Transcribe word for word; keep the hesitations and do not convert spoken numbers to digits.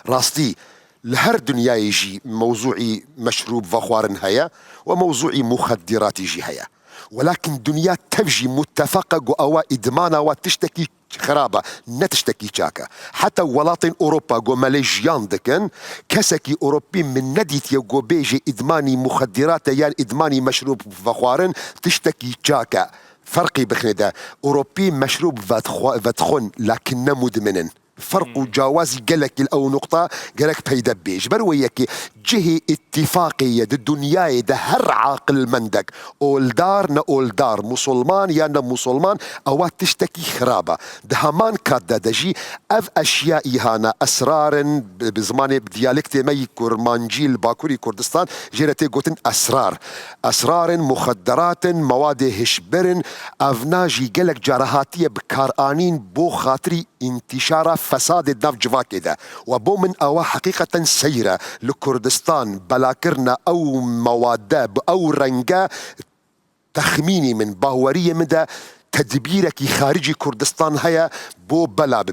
Rastî, li her dinyayê jî mewzûî meşrûb vexwarin heye û mewzûî muxeddiratî jî heye. Welakin dinya tev jî mutefeq e ku ewa îdmana wa tiştekî xirab e, ne tiştekî çak e. Heta welatên Ewropa ku me lê jiyan dikin, kesekî Ewropî min nedîtiye ku bêjê îdmanî muxeddirat e yan îdmanî meşrûb vexwarin tiştekî çak e. Ferqî bixine de. Ewropî meşrûb vedxwe-, vedxwin, lakin ne mudmin in. Ferq û cawazî gelekî li ew nuqta gerek peyde bê. Ji ber wê yekê cihê îtîfaqê ye di dinyayê de her aqilmendek, oldar ne oldar, musulman ya ne musulman, ewa tiştekî xirab e. Di heman kat de de jî ev eşya îhana esrar in, bi, bi zimanê, bi diyalektê me yî kurmancî li Bakurî Kurdistan jê re tê gotin esrar. Esrar in, muxedderat in, mewadê hişbir in, evna jî gelek cara hatiye bikaranîn bo xatirî întîşara fesadê di nav civakê de. We bo min ewa heqîqeten seyr e. Li Kurdistan belakirina ew mewade bi ew renge, texmînî min, baweriyê min de tedbîrekî xaricî Kurdistan heye bo bela bibe.